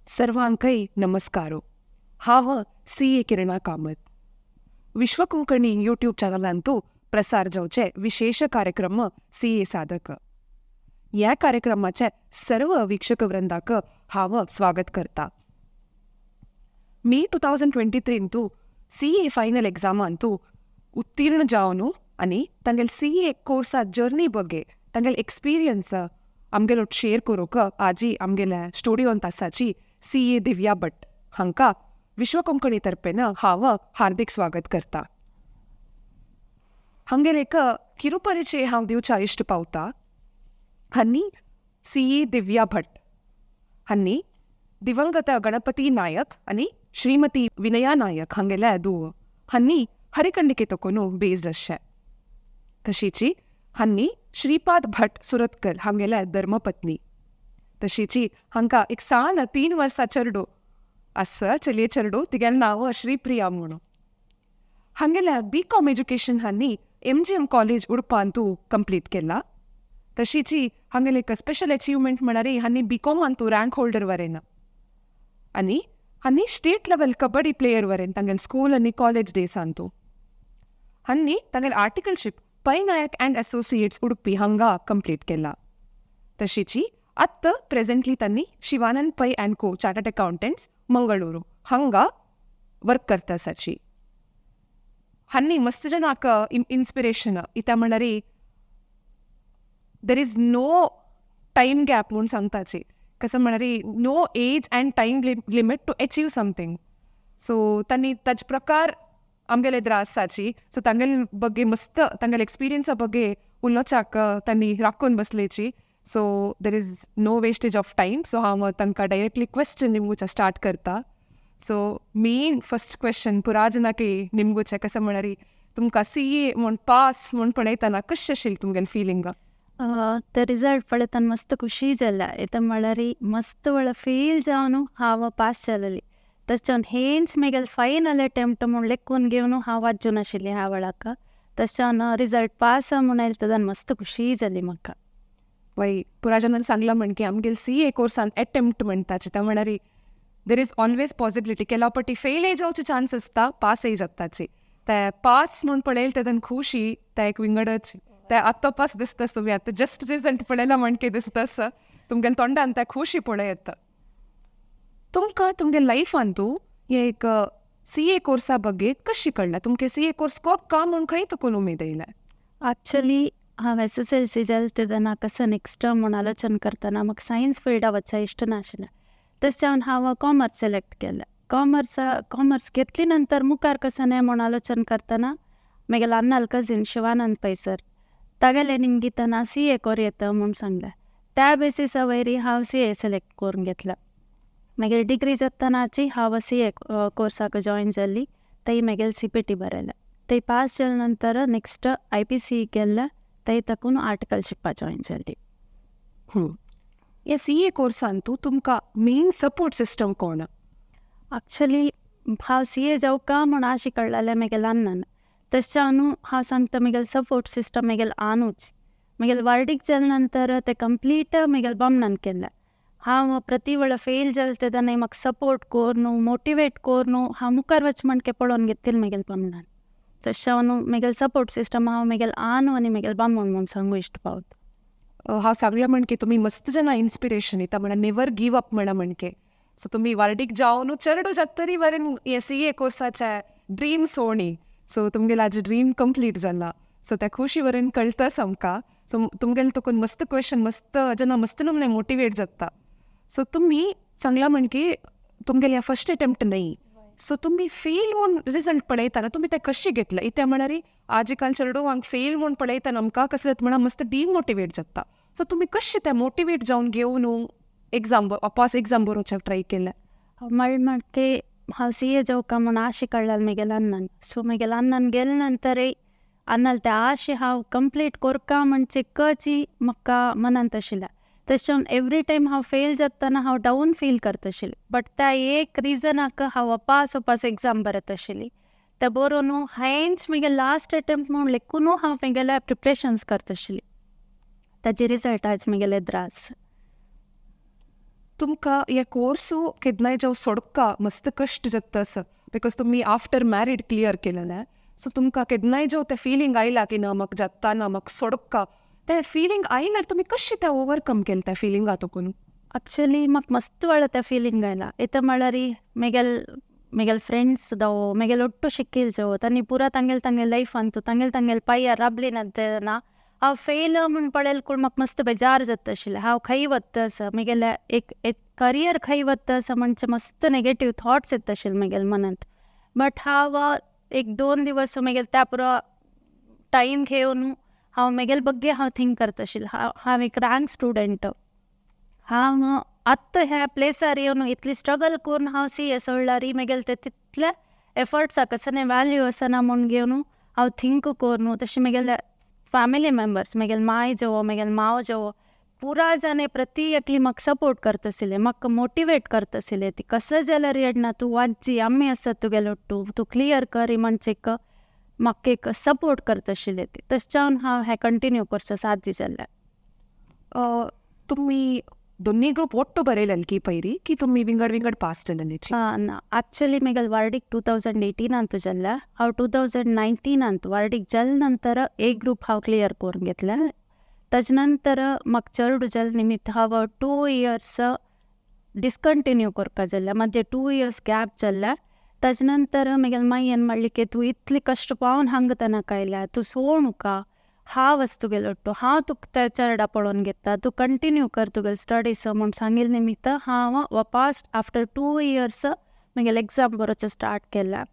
सर्वांकय नमस्कारो. हांव सी ए किरणा कामत. विश्व कोंकणी यूट्यूब चॅनलांतू प्रसार जावचे विशेष कार्यक्रम सी ए साधक ह्या कार्यक्रमाचे सर्व वीक्षक वृंदाक हांव स्वागत करता. मे 2023 सी ए फायनल एग्जामांतू उत्तीर्ण जावन आनी तांगेले सी ए कोर्सा जर्नी बगे तांगेले एक्सपिरियन्स आमगेलो शेअर करूंक आजी आमगेल्या स्टुडियोंत आसाची सी ए दिव्या भट हांकां विश्व कोंकणी तर्फेन हांव हार्दीक स्वागत करता. हांगेर एक किरुपरिचय हांव दिवच्या इश्ट पावता. हन्नी सी ए दिव्या भट हन्नी दिवंगत गणपती नायक आनी श्रीमती विनया नायक हांगेल्या धूव. हन्नी हरिकंडिके तकून बेस्ड आशे. तशीची हन्नी श्रीपाद भट सुरतकर हांगेल्या धर्मपत्नी. तशीची हांकां एक सान 3 वर्सां चेडू आसा, चलये चेडू, तिगेलें नांव श्रीप्रिया म्हणून. हांगेल्या बी कॉम एज्युकेशन हांणी एम जी एम कॉलेज उडपांतू कंप्लीट केला. तशीची हांगेले एक स्पेशल अचिव्हमेंट म्हळ्यार हांणी बी कॉमांतू रँक होल्डर वरेन आनी हांणी स्टेट लेवल कबड्डी प्लेयर वरेन तांगेले स्कूल आनी कॉलेज डेजांतू. हांणी तांगेले articleship Pai Nayak and associates Udupi हांगा कंप्लीट केला. तशीची आत्तां प्रेझेंटली तांणी Shivanand Pai and co chartered accountants Mangaluru हांगा वर्क करता आसाची. हांणी मस्त जनाक इन्स्पिरेशन इत्या म्हणल्यार there is no time gap म्हूण सांगताची. कसं म्हळ्यार no age and time limit to achieve something. So तांणी ताजे प्रकार आमगेले एदरा आसाची. सो तांगेले बगे मस्त तांगेले एक्सपिरियन्सा बगे उलोवच्याक तांणी राखून बसलेची. So there is no wastage of time. So हांव तांकां डायरेक्टली क्वेश्चन निमगुच्या स्टार्ट करता. सो मेन फर्स्ट क्वेश्चन पुराजनाके निमगुचें कसं म्हळ्यार तुमकां सी ए म्हूण पास म्हूण पळयतना कशें आशिल्लें तुमगेलें फिलींग? ते रिजल्ट पळयतना मस्त खुशी जाल्या. येता म्हळ्यार मस्त व्हडलो फील जावन हांव पास जालेली. तशें जावन हेंच म्हगेलें फायनल अटेम्प्ट म्हूण लेखून घेवन हांव वाचून आशिल्लें ह्या वेळाक. तशें जावन रिजल्ट पास म्हूण आयलें तेन्ना मस्त खुशी जाली म्हाका. वय, पुराजनान सांगलां म्हण की आमगेले सी ए कोर्सान एटेम्प्ट म्हणटाचे ते म्हळ्यार there is always possibility. केला पटी फेलय जावचे चान्स आसता, पासय जाताची. ते पास म्हूण पळयलें तेन्ना खुशी ते एक विंगडच. ते आत्तां पास दिसता तुमी आतां जस्ट रिजल्ट पळयला म्हण की दिसता तुमगेल्या तोंडान ते खुशी पळय येता. तुमकां तुमगे लायफान तूं हे एक सी ए कोर्सा बगे कशी कळ्ळें? तुमकां सी ए कोर्स कोरका म्हूण खंय तुका उमेद येयल्या? एक्चुअली हांव एस एस एल सी जालें तेन्ना कसो नेक्स्ट म्हूण आलोचन करतना म्हाका सायन्स फिल्डा वचचें इश्ट नाशिल्लें. तशें जावन हांव कॉमर्स सिलेक्ट केलें. कॉमर्स घेतली नंतर मुखार कसो न्ही म्हूण आलोचन करतना म्हगेलो अन्नाल कजीन शिवानंद पै सर तागेले निमगितना सी ए कोर येता म्हूण सांगलें. त्या बेसिसा वयरी हांव सी ए सिलेक्ट करून घेतला. मागीर डिग्री जातनाची हांव सी ए कोर्साक जॉयन जाली. थंय म्हगेलें सी पी टी बरयलें. थंय पास जाले नंतर नेक्स्ट I P C केलें. थंय ताकून आर्टिकलशिपा जॉयन जाली. ह्या सी ए कोर्सान तूं तुमकां मेन सपोर्ट सिस्टम कोण? एक्चुअली हांव सी ए जावका म्हूण आशी कळ्ळेलें म्हगेल्या अन्नान. तशें जावन हांव सांगता म्हगेलें सपोर्ट सिस्टम म्हगेलें आनूच. म्हगेलें वार्डीक जाले नंतर तें कंप्लीट म्हगेलें बामणान केलें. हांव प्रति वेळा फेल जालें तेन्ना म्हाका सपोर्ट करून मोटिवेट करून हांव मुखार वच म्हणके पळोवन घेतिल्लें म्हगेलें बामणान. तशें जावन म्हगेलें सपोर्ट सिस्टम हांव म्हगेलें आनू आनी म्हगेलें बामण म्हूण सांगू इश्ट पावता. हांव सांगलें म्हण की तुमी मस्त जाणां इन्स्पिरेशन दिता म्हळ्यार नेवर गिव अप म्हणा म्हणके. सो तुमी वार्डीक जावन चेडो जाता तरी बरें हे सी ए कोर्साचे ड्रीम सोणी. सो तुमगेलें आज ड्रीम कंप्लीट जाला. सो त्या खुशी वरेन कळटा आमकां. सो तुमगेलें तुकून मस्त क्वेश्चन मस्त जेन्ना मस्त नमूने मोटिवेट जाता. सो तुमी सांगलां म्हण की तुमगेलें फर्स्ट अटेम्प्ट न्हय. सो तुमी फेल म्हूण रिजल्ट पळयतना तुमी तें कशें घेतलें? इत्या म्हळ्यार आज काल चेडवांक फेल म्हूण पळयतना आमकां कशें जाता म्हणल्यार मस्त डिमोटिवेट जाता. सो तुमी कशें तें मोटिवेट जावन घेवन एग्जाम वापस एग्जाम बरोवच्याक ट्राय केलें? म्हळ्यार ते हांव सी ए जावका म्हूण आशे कळ्ळेलें म्हगेल्या अन्नान. सो म्हगेल्या अन्नान गेले नंतरय अन्नाल ते आशे हांव कंप्लीट कोरका म्हणचे कची म्हाका मनांत आशिल्लें. तशें जावन एवरी टायम हांव फेल जातना हांव डावन फील करता आशिल्लें. बट त्या एक रिजनाक हांव अपास अपास एग्जाम बरयता आशिल्ली. तें बरोवन हांयेंच म्हगे लास्ट अटेम्प्ट म्हूण लेखून हांव म्हगेले प्रिपरेशन्स करता आशिल्ली. ताजे रिजल्ट आज म्हगेले त्रास. तुमकां हे कोर्सू केन्नाय जावं सोडका मस्त कश्ट जाता आसा, because तुमी आफ्टर मॅरीड क्लियर केलेलें. सो तुमकां केन्नाय जावं तें फिलींग आयला की ना म्हाका जाता ना म्हाका सोडका, तें फिलींग आयल्यार तुमी कशें तें ओवरकम केलें त्या फिलिंगा तकून? एक्चुअली म्हाका मस्त वेळा तें फिलींग आयला. इतलें म्हळ्यार मेगेल मेगेल फ्रेंड्स दावो मेगेल ಒಟ್ಟು ಶಿಕ್ಕಿಲ್ ಜೋ ತನ್ನಿ ಪೂರಾ ತಂಗೆಲ್ ತಂಗೆಲ್ ಲೈಫ್ ಅಂತು ತಂಗೆಲ್ ತಂಗೆಲ್ ಪೈಯ ರಾಬ್ಲಿ ನಂತೆನ हांव फेल म्हूण पळयल कोण म्हाका मस्त बेजार जाता आशिल्लें. हांव खंय वता आसा म्हगेलें एक एक करियर खंय वता आसा म्हणचे मस्त नेगेटीव थॉट्स येता आशिल्ले म्हगेल्या मनांत. बट हांव एक दोन दिवस म्हगेले त्या पुरो टायम घेवन हांव म्हगेले बग्गे हांव थिंक करता आशिल्लें. हांव हांव एक रँक स्टुडंट, हांव आत्तां ह्या प्लेसार येवन इतली स्ट्रगल करून हांव सी ए सोडल्यार म्हगेले ते तितले एफर्ट्साक आसना वॅल्यू आसना म्हूण घेवन हांव थिंक करून तशें म्हगेले फॅमिली मेंबर्स म्हगेले माय जो म्हगेले माव जो पुरा जाणे प्रति एकली म्हाका सपोर्ट करता आशिल्ले, म्हाका मोटिवेट करता आशिल्ले. ती कसं जाल्यार येडना तूं वाची, आमी आसात तुगेले ಒಟ್ಟು, तूं क्लियर कर म्हणचे एक म्हाका एक सपोर्ट करता आशिल्ले ती. तशें जावन हांव हें कंटिन्यू करचें साध्य जालें. तुमी दोन्ही ग्रुप ಒಟ್ಟು बरयलें की पयरी की तुमी विंगड विंगड पास जालेलीची? ना, एक्चुअली म्हगेले वार्डीक 2018 अंतू जाल्लें. हांव 2019 अंतू वार्डीक जाले नंतर ए ग्रुप हांव क्लियर करून घेतलें. ताजे नंतर म्हाका चेडूं जालें निमित्त हांव 2 इयर्स डिसकंटिन्यू करपा जालें. मदें 2 इयर्स गॅप जाल्लें. ताजे नंतर म्हगेले मायेन म्हणलें की तूं इतले कश्ट पावन हांगा तनक आयल्या, तूं सोडूका, हांव आसा तुगेलो ಒಟ್ಟು, हांव तुका त्या चेरडा पळोवन घेता, तूं कंटिन्यू कर तुगेले स्टडीज म्हूण सांगिल्लें निमित्त हांव वापस आफ्टर 2 इयर्स म्हगेलें एग्जाम बरोवचें स्टार्ट केलें.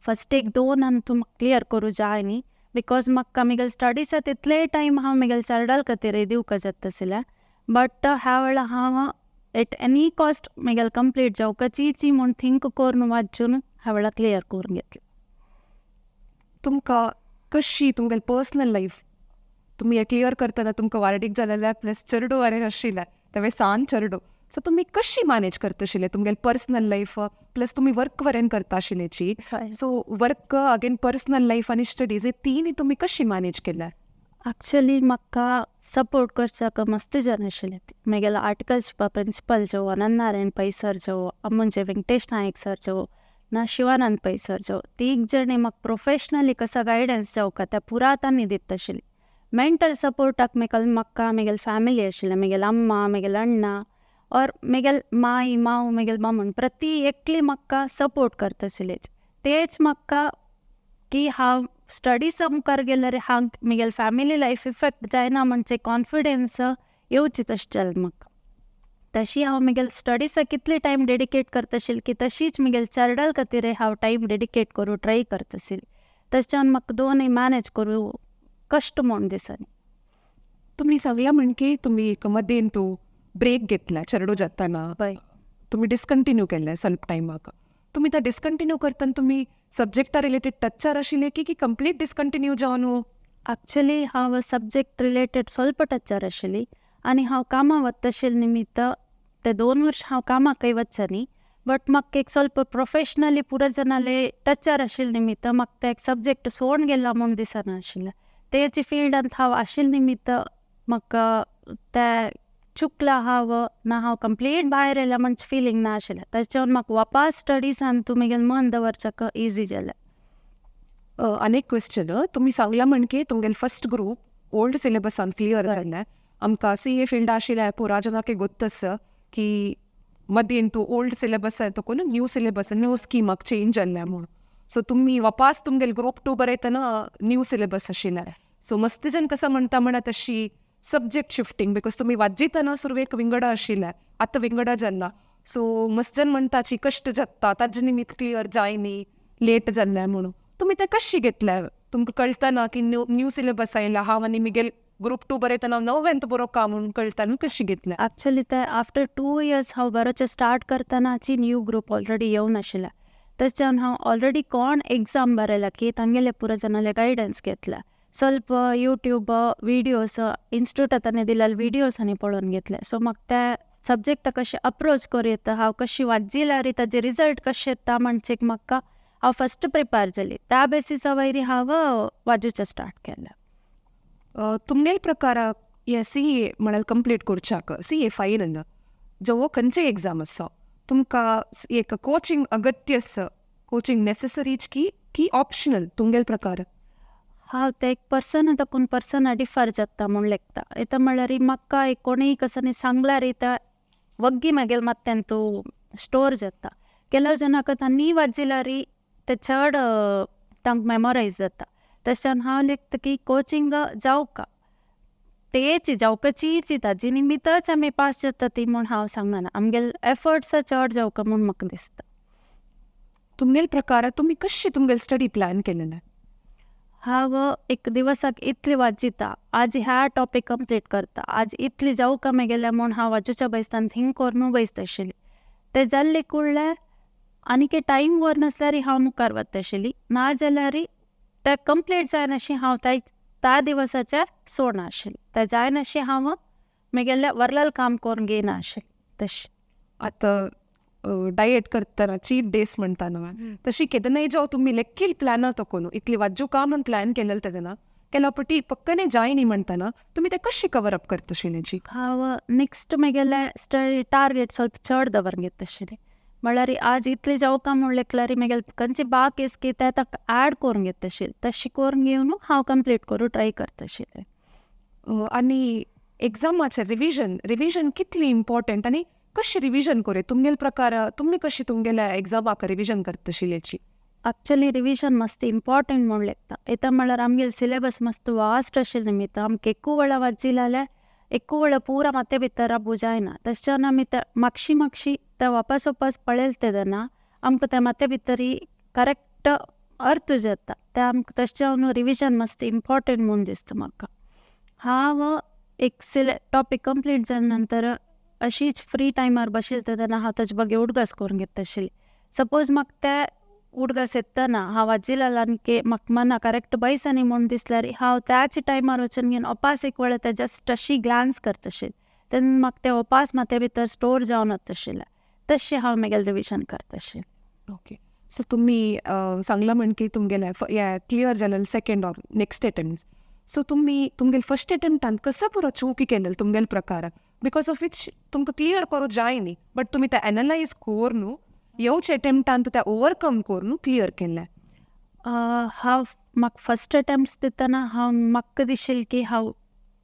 फस्ट एक दोन अंतू म्हाका क्लियर करूं जाय न्ही, because म्हाका म्हगेले स्टडीसा तितलेय टायम हांव म्हगेले चेरडाल खातीर दिवंक जाता आशिल्लें. बट ह्या वेळार हांव एट एनी कॉस्ट म्हगेलें कंप्लीट जावपाचीच म्हूण थिंक करून वाचून ह्या वेळार क्लियर करून घेतलें. तुमकां कशी तुमगेली पर्सनल लायफ तुमी हें क्लियर करतना तुमकां वार्डीक जालेलें प्लस चेडूं आनी आशिल्लें तेवें सान चेडूं, सो तुमी कशी मॅनेज करता आशिल्ले तुमगेली पर्सनल लायफ प्लस तुमी वर्क वरेन करता आशिल्ल्याची, so work again personal life आनी स्टडीज हे तिनूय तुमी कशी मॅनेज केल्या? एक्चुअली म्हाका सपोर्ट करच्याक मस्त जाण आशिल्ले. म्हगेलो आर्टिकल्स प्रिंसिपल जो अनंत नारायण पै सर जो, म्हणजे वेंकटेश नायक सर जो, ना शिवानंद पै सर जो, तीग जाणी म्हाका प्रोफेशनली कसो गायडन्स जावका त्या पुरा तांणी दिता आशिल्ली. मेंटल सपोर्टाक म्हाका म्हगेली फॅमिली आशिल्लें, म्हगेली अम्मा, म्हगेले अण्णा और म्हगेले माई माव म्हगेले बामण प्रति एकली म्हाका सपोर्ट करता आशिल्ले. तेच म्हाका की हांव स्टडीसा मुखार गेल्यार हांव म्हगेले फॅमिली लायफ इफेक्ट जायना म्हणचे कॉन्फिडन्स येवची तशें जालें म्हाका. तशी हांव म्हगेले स्टडीसाक कितले टायम डेडिकेट करता आशिल्लें की तशीच म्हगेले चेरडाल खातीर हांव टायम डेडिकेट करूं ट्राय करता आशिल्लें. तशें जावन म्हाका दोनूय मॅनेज करूं कश्ट म्हूण दिसना. तुमी सांगलां म्हण की तुमी एक मदेन तूं ब्रेक घेतला चेडूं जाताना, तुमी डिसकंटिन्यू केल्लें स्वल्प टायमाक. तुमी ते डिसकंटिन्यू करतना तुमी सब्जेक्टा रिलेटेड टच्चार आशिल्ले की कंप्लीट डिसकंटिन्यू जावन? एक्चुअली हांव सब्जेक्ट रिलेटेड स्वल्प टच्चार आशिल्ली आनी हांव कामाक वता आशिल्लें निमित्त ते 2 वर्स हांव कामाकय वचना न्ही, बट म्हाका एक स्वल्प प्रोफेशनली पुरो जाणाले टच्चार आशिल्लें निमित्त म्हाका ते एक सब्जेक्ट सोडून गेला म्हूण दिसना आशिल्लें. तेच फिल्डांत हांव आशिल्लें निमित्त म्हाका ते चुकलां हांव ना हांव कंप्लीट भायर येयलां म्हणचे फिलींग ना आशिल्लें. ताचे म्हाका वापस स्टडीसान तूं म्हगेलें मन दवरच्याक इजी जालें. आनी एक क्वेश्चन, तुमी सांगलां म्हण की तुमगेले फस्ट ग्रूप ओल्ड सिलेबसान क्लियर जाल्लें. आमकां सी ए फिल्ड आशिल्लें पुरा जाणांक गोत्त आसा की मदीं तूं ओल्ड सिलेबस तकून न्यू सिलेबस न्यू स्किमाक चेंज जाल्लें म्हूण. सो तुमी वापस तुमगेले ग्रूप 2 बरयतना न्यू सिलेबस आशिल्लें. सो मस्त जण कसो म्हणटा म्हणा तशी सब्जेक्ट शिफ्टींग because तुमी वाजयतना सुरवेक विंगडा आशिल्लें, आतां विंगडा जाल्ला. सो मस्त जण म्हणटाची कश्ट जाता ताजे निमित्त क्लियर जाय न्ही, लेट जाल्लें म्हणून. तुमी तें कशी घेतलें? तुमकां कळटना की न्यू न्यू सिलेबस आयला हांव आनी म्हगेले ग्रूप 2 बरयतना नव्यांत बरोवका म्हणून कळटा कशी घेतलें? एक्चुअली ते आफ्टर 2 इयर्स हांव बरोवचें स्टार्ट करतनाची न्यू ग्रूप ऑलरेडी येवन आशिल्लें. तशें जावन हांव ऑलरेडी कोण एग्जाम बरयला की तांगेले पुरो जाणाले गायडन्स घेतला, स्वल्प यूट्यूब विडियोज इन्स्टिट्यूटांनी दिलेले विडियोज आनी पळोवन घेतले. सो म्हाका त्या सब्जेक्टा कशें अप्रोच करूं येता, हांव कशी वाचिल्यार ताजे रिजल्ट कशें येता म्हणचे म्हाका हांव फस्ट प्रिपेर जाली. त्या बेसिसा वयर हांव वाजोवचें स्टार्ट केलें. तुमगेले प्रकाराक हे सी ए म्हळ्यार कंप्लीट करच्याक सी ए फायनल जो खंयचे एग्जाम आसा तुमकां एक कोचिंग अगत्य आसा, कोचिंग नेसेसरीच की की ऑप्शनल तुमगेल प्रकार? हांव ते एक पर्सन तकून पर्सना डिफर जाता म्हूण लेखता. येता म्हळ्यार म्हाका एक कोणूय कसनी सांगल्यार ते वग्गी मागीर मात्तेन तूं स्टोर जाता. ಕೆಲವು ಜನಕ್ಕೆ ತನ್ನಿ ವಾಜಿಲಾರಿ ते चड तांकां मेमोरायज जाता. तशें हांव लेखता की कोचिंग जावका तेच जावकाचीच ताजी निमित्तच आमी पास जाता ती म्हूण हांव सांगना, आमगेले एफर्ट्स चड जावका म्हूण म्हाका दिसता. तुमगेल प्रकार तुमी कशी तुमगेल स्टडी प्लॅन केलेलें? हांव एक दिवसाक इतली वाचिता, आज ह्या टॉपीक कंप्लीट करता, आज इतली जावका मेगेल्या म्हूण हांव वाचूच्या बैसतान थिंग करून बैसता आशिल्ली. ते जाल्ले कुडले आनीक टायम वर नासल्यार हांव मुखार वता आशिल्ली, ना जाल्यार ते कंप्लीट जायनाशी हांव त्या दिवसाच्या सोडना आशिल्ली, ते जायनाशी हांव मेगेल्या वरलाल काम करून घेयना आशिल्ली. तशें आतां डायट करतना चीट डेज म्हणटा न्हू तशी केदनाय जावं तुमी लेक्कील प्लॅना तकोन इतली वाजू का म्हूण प्लॅन केलेले तेन्ना केला पटी पक्कने जाय न्ही म्हणटना तुमी ते कशी कवर अप करता आशिल्ली? हांव नेक्स्ट मेगेले स्टडी टार्गेट ಸ್ವಲ್ಪ चड दवर घेता आशिल्ली, म्हळ्यार आज इतली जावका म्हूण लेखल्यार मेगेले खंयची बाक की ते ताका ऍड करून घेता आशिल्ली, तशी करून घेवन हांव कंप्लीट करूं ट्राय करता आशिल्लें. आनी एग्जामाचें रिविजन, रिविजन कितली इम्पॉर्टंट आनी कशी रिविजन करूं तुमगेले प्रकार, तुमी कशी तुमगेल्या एग्जामाक रिविजन करता आशिल्ल्याची? एक्चुअली रिविजन मस्त इम्पॉर्टंट म्हूण लेखता. येता म्हळ्यार आमगेले सिलेबस मस्त वास्ट आशिल्लें निमित्त आमकां एकू वेळा वाचिल्लें जाल्यार एकू वेळा पुरा माते भितर राबू जायना, तशें आमी ते मागशी मागशी ते वापस वापस पळयले तेन्ना आमकां ते माते भितरी करेक्ट अर्थ जाता, ते आमकां तशें रिविजन मस्त इम्पॉर्टंट म्हूण दिसता म्हाका. हांव एक टॉपीक कंप्लीट जाल्या नंतर अशीच फ्री टायमार बशिल्लें तेन्ना हांव ताजे बगे उडगास करून घेता आशिल्ली. सपोज म्हाका ते उडगास येतना हांव वाचिल्लें आनी म्हाका मना करेक्ट बैसनी म्हूण दिसल्यार हांव त्याच टायमार वचून घेवन ओपास एक वेळा ते जस्ट अशी ग्लान्स करता आशिल्लें, तेन्ना म्हाका ते ओपास माते भितर स्टोर जावन वता आशिल्लें, तशें हांव मागीर रिविजन करता आशिल्लें. ओके, सो तुमी सांगलां म्हण की तुमगेलें क्लियर जालें second or next attempt, so तुमी तुमगेले फर्स्ट अटेम्प्टान कसो पुरो चुकी केलें तुमगेले प्रकार, because of which तुमकां क्लियर करूं जाय न्ही, बट तुमी ते एनलायज करून येवचे अटेम्प्टान ते ओवरकम करून क्लियर केलें? हांव म्हाका फर्स्ट अटेम्प्ट दितना हांव म्हाका दिशिल्लें की हांव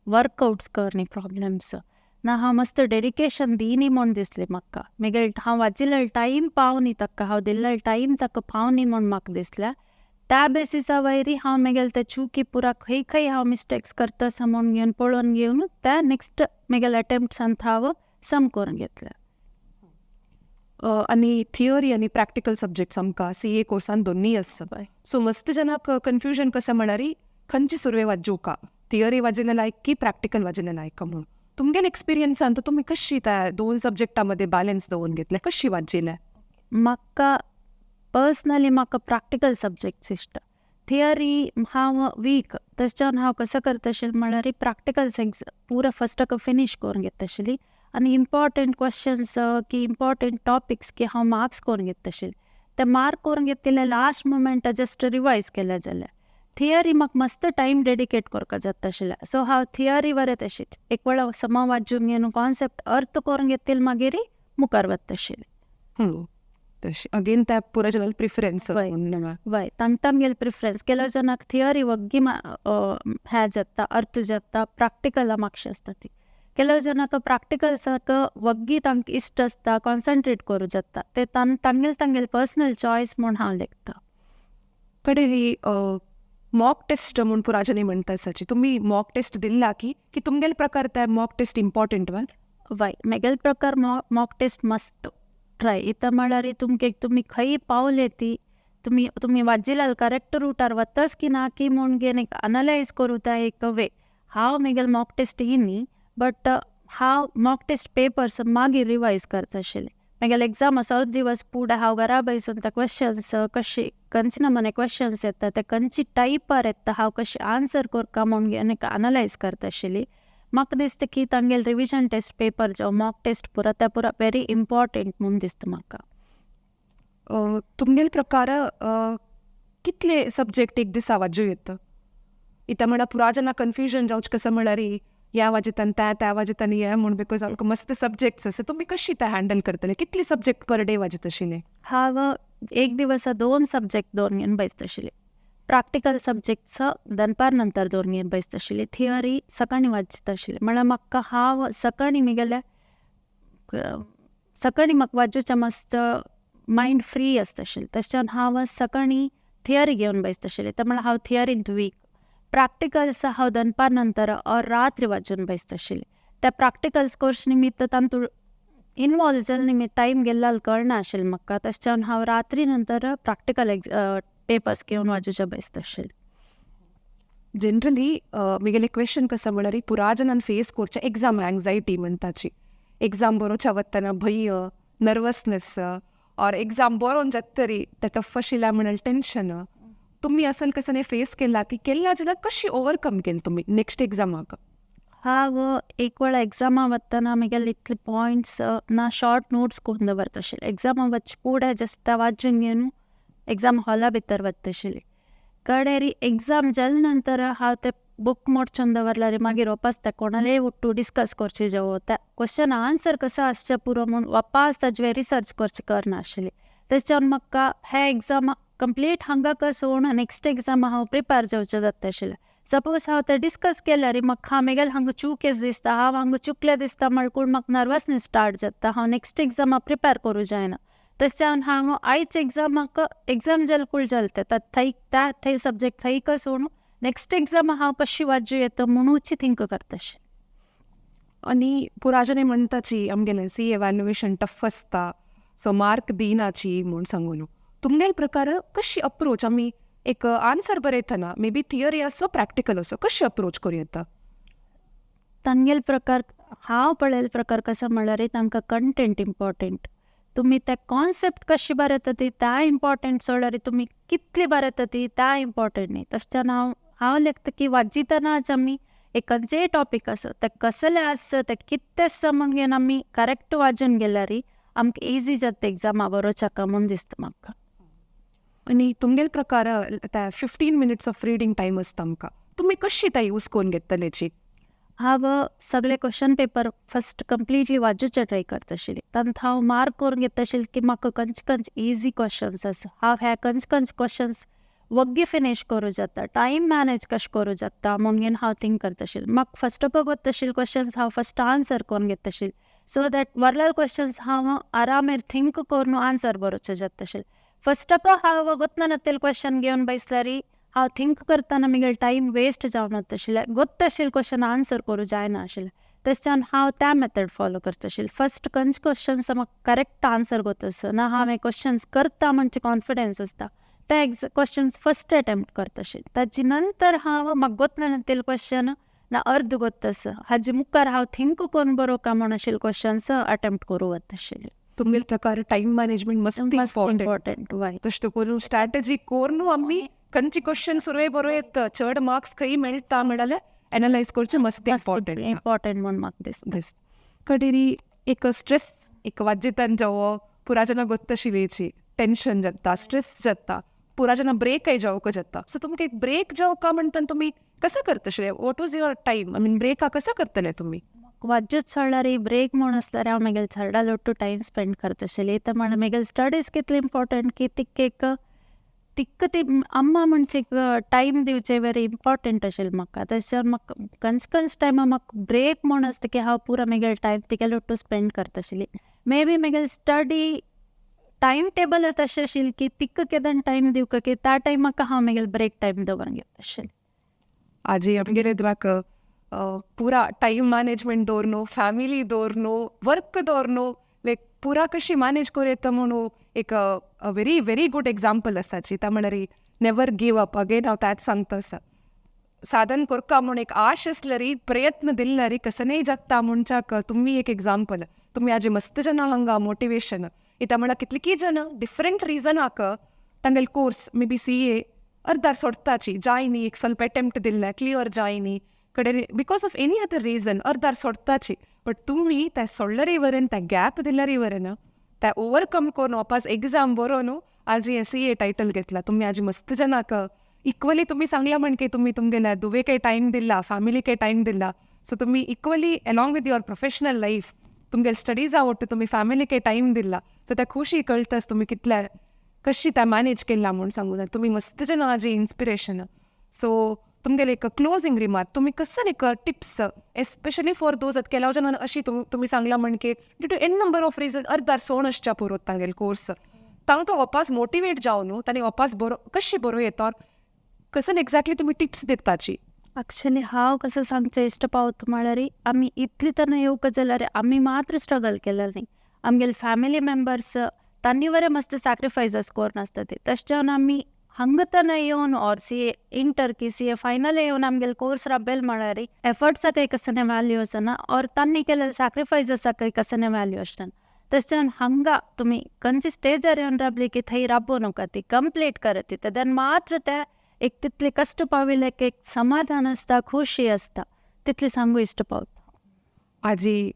वर्कआउट्स करनी प्रॉब्लम्स ना, हांव मस्त डेडिकेशन दिनी म्हूण दिसलें म्हाका. मागीर हांव वाचिल्ले टायम पावनी ताका, हांव दिल्ले टायम ताका पावनी म्हूण म्हाका दिसलें. त्या बेसिसा वयरी हांव मागीर ते चुकी पुरा खंय खंय हांव मिस्टेक्स करता आसा म्हूण घेवन पळोवन घेवन त्या नेक्स्ट मागीर अटेम्प्ट्सान हांव सम करून घेतलें. आनी थियरी आनी प्रॅक्टिकल सब्जेक्ट्स आमकां सी ए कोर्सान दोनूय आसता, सो मस्त जनाक कन्फ्युजन कसं म्हळ्यार खंयची सुरवे वाजोवका, थियरी वाजिल्ले लायक की प्रॅक्टिकल वाजिल्ले लायक म्हणून तुमगेले एक्सपिरियन्सान तर तुमी कशी त्या दोन सब्जेक्टा मध्ये बॅलन्स दवरून घेतले, कशी वाचिल्लें? म्हाका पर्सनली म्हाका प्रॅक्टिकल सब्जेक्ट्स इश्ट, थियरी हांव वीक, तशें हांव कसो करता आशिल्लें म्हळ्यार प्रॅक्टिकल पुरा फर्स्टाक फिनीश करून घेता आशिल्ली आनी इम्पॉर्टंट क्वेश्चन्स की इम्पॉर्टंट टॉपिक्स की हांव मार्क्स करून घेता आशिल्लें, ते मार्क करून घेतिल्ले लास्ट मुमेंट जस्ट रिवायज केले जाल्यार थियरी म्हाका मस्त टायम डेडिकेट करपाक जाता आशिल्लें. सो हांव थियरी बरें तशीच एक वेळा समा वाचून घेवन कॉन्सेप्ट अर्थ करून घेतिल्ले मागीर मुखार वता आशिल्लें. तशें अगेन त्या पुरा जनरल प्रिफरन्स वय तांकां तांगेले प्रिफरन्स, ಕೆಲವು ಜನಕ್ಕೆ ಥಿಯರಿ ಒಗ್ಗಿ ಹ್ಯಾ जाता अर्थ जाता, प्रॅक्टिकला मातशें आसता ती, ಕೆಲವು ಜನಕ್ಕೆ ಪ್ರಾಕ್ಟಿಕಲ್ಸಾक वग्गी तांकां इश्ट आसता, कॉन्सन्ट्रेट करूं जाता, ते तांगेले तांगेले पर्सनल चॉयस म्हूण हांव लेखता. कडे मॉक टेस्ट म्हूण पुराजनी म्हणटा आसाची, तुमी मॉक टेस्ट दिल्ला की की तुमगेले प्रकार ते मॉक टेस्ट इम्पॉर्टंट वा? वय म्हगेले प्रकार मॉक टेस्ट मस्ट ट्राय. इतां म्हळ्यार तुमकां तुमी खंय पावले ती तुमी तुमी वाजिलाल करेक्ट रुटार वतास की ना की म्हूण घेवन एक अनलायज करूं त्या एक वे. हांव म्हगेले मॉक टेस्ट येयनी बट हांव मॉक टेस्ट पेपर्स मागीर रिवायज करता आशिल्लें. म्हगेले एग्जाम अर्द दिवस फुडें हांव घरा बैसून ते क्वेश्चन्स कशी खंयचे नमुने क्वेश्चन्स येता ते खंयची टायपार येता हांव कशें आन्सर करता म्हूण घेवन एक अनलायज करता आशिल्ली. म्हाका दिसता की तांगेले रिविजन टेस्ट पेपर जो मॉक टेस्ट पुरा ते पुरा वेरी इम्पॉर्टंट म्हूण दिसता म्हाका. तुमगेले प्रकार कितले सब्जेक्ट एक दिसा वाजू येता? इतां म्हळ्यार पुरा जेन्ना कन्फ्युजन जावचें कसं म्हळ्यार ह्या वाजयतान त्या त्या वाजयतान हे म्हूण, because आमकां मस्त सब्जेक्ट्स आसा. तुमी कशी ते हँडल करतले? कितली सब्जेक्ट पर डे वाजयत आशिल्ले? हांव एक दिवसा दोन सब्जेक्ट दोन घेवन बसता आशिल्लें. प्रॅक्टिकल सब्जेक्ट्स दनपार नंतर दोन घेवन बसता आशिल्लें. थियरी सकाळीं वाचता आशिल्लें. म्हळ्यार म्हाका हांव सकाळीं म्हगेलें सकाळीं म्हाका वाचूचें मस्त मायंड फ्री आसता आशिल्लें. तशें हांव सकाळीं थियरी घेवन बसता आशिल्लें. ते म्हळ्यार हांव थियरींत वीक. प्रॅक्टिकल्स हांव दनपार नंतर ऑर रात्री वाचून बसता आशिल्लें. त्या प्रॅक्टिकल्स कोर्स निमित्त तातूंत इनवॉल्व जाले निमित्त टायम गेल्लो कळना आशिल्लें म्हाका. तशें हांव रात्री नंतर प्रॅक्टिकल पेपर्स घेवन वाचूचें बसता आशिल्लें. जनरली म्हगेलें क्वेश्चन कसो म्हळ्यार पुरा जनान फेस करचें एग्जाम एंग्जायटी म्हणटाची. एग्जाम बरोवच्या वतना भंय, नर्वसनेस, ऑर एग्जाम बरोवन जातरी ते टफ आशिल्ल्या म्हणून टेन्शन. तुमी असन कसं फेस केला की केला जाल्यार कशी ओवरकम केली तुमी नेक्स्ट एग्जामाक? हांव एक वेळा एग्जामा वतना म्हगेले इतले पॉयंट्स ना शॉर्ट नोट्स करून दवरता आशिल्लें. एग्जामा वच फुडें जस्ट वाचून घेवन एग्जाम हॉला भितर वता आशिल्लें. कडेरी एग्जाम जाले नंतर हांव ते बूक मोडचून दवरल्यार मागीर वापस ते कोणालेय उट्टू डिस्कस करचे जेवो त्या क्वेश्चन आन्सर कसो आसचें पुरो म्हूण वापस ताजे रिसर्च करचें करनाशिल्लें. तेच्यान म्हाका हे एग्जाम कंप्लीट हांगा कसोवन नेक्स्ट एग्जाम हांव प्रिपेर जावचें जाता आशिल्लें. सपोज हांव ते डिस्कस केल्यार म्हाका म्हगेलें हांगा चूकेस दिसता, हांव हांगा चुकलें दिसता म्हणकून म्हाका नर्वसनेस स्टार्ट जाता. हांव नेक्स्ट एग्जामा प्रिपेर करूं जायना. तशें हांव आयज एग्जामाक एग्जाम जाले कूळ जालें ते थंय त्या थंय सब्जेक्ट थंय सोडून नेक्स्ट एग्जाम हांव कशी वाजू येता म्हणूच थिंक करता अशें. आनी पुराजने म्हणटाची आमगेलें सी एव्हॅल्युएशन टफ आसता, सो मार्क दिनाची म्हूण सांगून तुमगेले प्रकार कशी अप्रोच? आमी एक आन्सर बरयतना मे बी थियरी आसो प्रॅक्टिकल आसो, कशी अप्रोच करूं येता? तांगेले प्रकार हांव पळयले प्रकार कसो म्हणल्यार तांकां कंटेंट इम्पॉर्टंट. तुमी ते कॉन्सेप्ट कशी बरयता ती त्या इम्पॉर्टंट सोडल्यार तुमी कितली बरयता ती त्या इम्पॉर्टंट न्ही. तशें हांव हांव लेखता की वाचितनाच आमी एक खंयचेय टॉपीक आसो ते कसले आसता ते कितें आसा म्हूण घेवन आमी करेक्ट वाचून गेल्यार आमकां इजी जाता एग्जामा बरोवच्याक म्हूण दिसता म्हाका. आनी तुमगेले प्रकार त्या 15 मिनिट्स ऑफ रिडींग टायम आसता आमकां, तुमी कशी ते यूज करून घेतलेची? हांव सगळे क्वेश्चन पेपर फस्ट कंप्लिटली वाचूचे ट्राय करता आशिल्लें. तातूंत हांव मार्क करून घेता आशिल्लें की म्हाका खंयचे खंयचे इजी क्वेश्चन्स आसा, हांव हे खंयचे खंयचे क्वेश्चन्स वग्गी फिनीश करूं जाता, टायम मॅनेज कशें करूं जाता म्हूण घेवन हांव थिंक करता आशिल्लें. म्हाका फस्ट गोत्ता आशिल्ले क्वेश्चन्स हांव फस्ट आन्सर करून घेता आशिल्लें, सो that वरलेले क्वेश्चन्स हांव आरामेर थिंक करून आन्सर बरोवचें जाता आशिल्लें. फस्ट हांव गोत्तना नातेले क्वेश्चन घेवन बसल्यार हांव थिंक करतना म्हगेलें टायम वेस्ट जावन वता आशिल्लें, गोत्ता आशिल्लें क्वेश्चन आन्सर करूं जायना आशिल्लें. तशें हांव त्या मेथड फॉलो करता आशिल्लें. फस्ट खंयचे क्वेश्चन्स म्हाका करेक्ट आन्सर गोत्ता आसता ना हांव हे क्वेश्चन्स करता म्हणचे कॉन्फिडन्स आसता ते क्वेश्चन्स फस्ट अटेम्प्ट करता आशिल्लें. ताजे नंतर हांव म्हाका गोत्तना नातेले क्वेश्चन ना अर्द गोत्ता आसा हाजे मुखार हांव थिंक करून बरोवका म्हूण आशिल्ले क्वेश्चन्स अटेम्प्ट करूं वता आशिल्लें. तुमगेले प्रकार टायम मॅनेजमेंट मस्त इम्पॉर्टंट. तशें करून स्ट्रॅटजी करून आमी खंयचे क्वेश्चन सुरवे बरोवं चड मार्क्स खंय मेळटा म्हणल्यार एनलायज करचें मस्त इम्पॉर्टंट इम्पॉर्टंट म्हूण म्हाका दिसता. कडेरी एक स्ट्रेस एक वाज्यतान जावो पुरा जना गोत्तशिलेची टेन्शन जाता, स्ट्रेस जाता, पुरा जना ब्रेकय जावंक जाता. सो तुमकां एक ब्रेक जावका म्हणटा तुमी कसो करतशे? What was your time? I mean ब्रेका कसो करतले तुमी? वाजूच सोडल्यार ब्रेक म्हूण आसल्यार हांव म्हगेले चेडा लोटू टायम स्पेंड करता आशिल्लें. तर म्हळ्यार म्हगेले स्टडीज कितले इम्पॉर्टंट की तिक एक तिक्क ती अम्मा म्हणचे टायम दिवचें वेरी इम्पॉर्टंट आशिल्लें म्हाका. तशें म्हाका खंयचे खंयचे टायमार म्हाका ब्रेक म्हूण आसता की हांव पुरो म्हगेलो टायम तिगेले लोटू स्पेंड करता आशिल्लें. मे बी म्हगेलें स्टडी टायम टेबल तशें आशिल्लें की तिका केदन टायम दिवका की त्या टायमाक हांव म्हगेलो ब्रेक टायम दवरून घेता आशिल्लें. आजी आमगेले म्हाका पुरा टायम मॅनेजमेंट दवरनु, फॅमिली दवरनु, वर्क दवरनु, लायक पुरा कशी मॅनेज करूं येता म्हणून एक व्हेरी व्हेरी गूड एग्जाम्पल आसाची. ता म्हणल्यार नेवर गिव अप. अगेन हांव त्याच सांगता आसा, साधन करका म्हूण एक आश आसल्यारी, प्रयत्न दिल्यारी कसनय जाता म्हणच्याक तुमी एक एग्जाम्पल. तुमी आजी मस्त जाणां हांगा मोटिवेशन इता म्हणल्यार कितलीं जाणां डिफरंट रिजनाक तांगेले कोर्स मे बी CA अर्दार सोडटाची जायनी, एक ಸ್ವಲ್ಪ अटेम्प्ट दिल्ले क्लियर जायनी कडेन because of any other reason अर्दार सोडटाची. बट तुमी त्या सोडलरी वरेन, त्या गॅप दिल्यारी वरेन त्या ओवरकम करून वापस एग्जाम बरोवन आज हें CA title घेतला. तुमी आज मस्त जनाक इक्वली तुमी सांगला म्हण की तुमी तुमगेल्या दुवेकय टायम दिला, फॅमिलीकय टायम दिला. सो तुमी equally along with your professional life तुमगेले स्टडीजा ಒಟ್ಟು तुमी फॅमिलीके टायम दिला. सो त्या खुशी कळटास तुमी कितल्या कशी त्या मॅनेज केला म्हूण सांगू तुमी मस्त जनाची इन्स्पिरेशन. सो तुमगेले एक क्लोजींग रिमार्क, तुमी कसं एक टिप्स एस्पेशली फॉर those ಕೆಲವು ಜನ अशी तुमी सांगला म्हणके due to n number of reason अर्दार सोण आसच्या पुरो तांगेले कोर्स, तांकां वापस मोटिवेट जावन न्हू तांणी वापस बरो कशी बरो येता, कसन एक्झॅक्टली तुमी टिप्स दिताची? ॲक्च्युली हांव कसं सांगचें इश्ट पावता म्हळ्यार आमी इतली तर येवंक जाल्यार आमी मात्र स्ट्रगल केलें न्ही, आमगेले फॅमिली मेंबर्स तांणी बरें मस्त सॅक्रिफायसीस करून आसता ते. तशें जावन आमी हांगा येवन ऑर सी ए इंटर की सी ए फायनल येवन आमगेले कोर्स राबयल म्हळ्यार एफर्ट्साकय कसने व्हॅल्यू आसना ऑर तांणी केलेले सॅक्रिफायसीसाकय कसने व्हॅल्यू आसना. तशें जावन हांगा तुमी खंयचे स्टेजार येवन राबली की थंय राबो नाका, ती कंप्लीट करत ती देन मात्र ते एक तितले कश्ट पाविल्ले एक समाधान आसता, खुशी आसता, तितली सांगू इश्ट पावता. आजी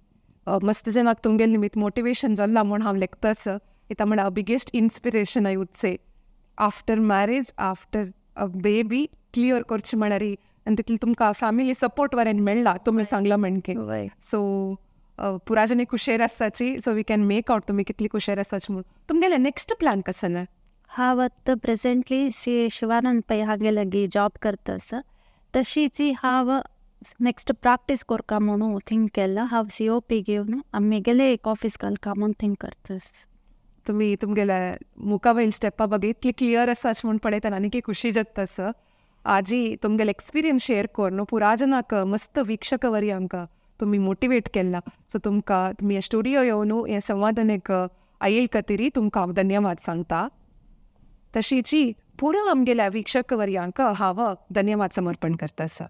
मस्त जनाक तुमगेले निमित्त मोटिवेशन जाल्ला म्हूण हांव लेखतास इता म्हळ्यार biggest inspiration I would say after marriage after a baby clear करचें म्हळ्यार आनी तितलें तुमकां फॅमिली सपोर्ट वरेन मेळ्ळा तुमी सांगला म्हणके. सो पुराजनी खुशेर आसाची, so we can make out तुमी कितली खुशेर आसाची म्हूण. तुमगेलें नेक्स्ट प्लॅन कसं ना? हांव आतां प्रेजेंटली सी ए शिवानंद पै हागे लागीं जॉब करता आसा. तशीच हांव नेक्स्ट प्रॅक्टीस करता म्हणून थिंक केलां. हांव सी ओ पी घेवन आमगेलें एक ऑफीस घालता म्हूण थिंक करता. तुमी तुमगेल्या मुखावयल स्टेपा बघ इतली क्लियर आसा म्हूण पळयतना आनीक खुशी जाता आसा. आजी तुमगेले एक्सपिरियन्स शेअर करून पुराजनाक मस्त वीक्षक वरी आमकां तुमी मोटिवेट केला. सो तुमकां तुमी स्टुडियो येवन हें संवादन एक आयल खातीर तुमकां हांव धन्यवाद सांगता. तशीची पुरो आमगेल्या वीक्षक वर्यांक हांव धन्यवाद समर्पण करता आसा.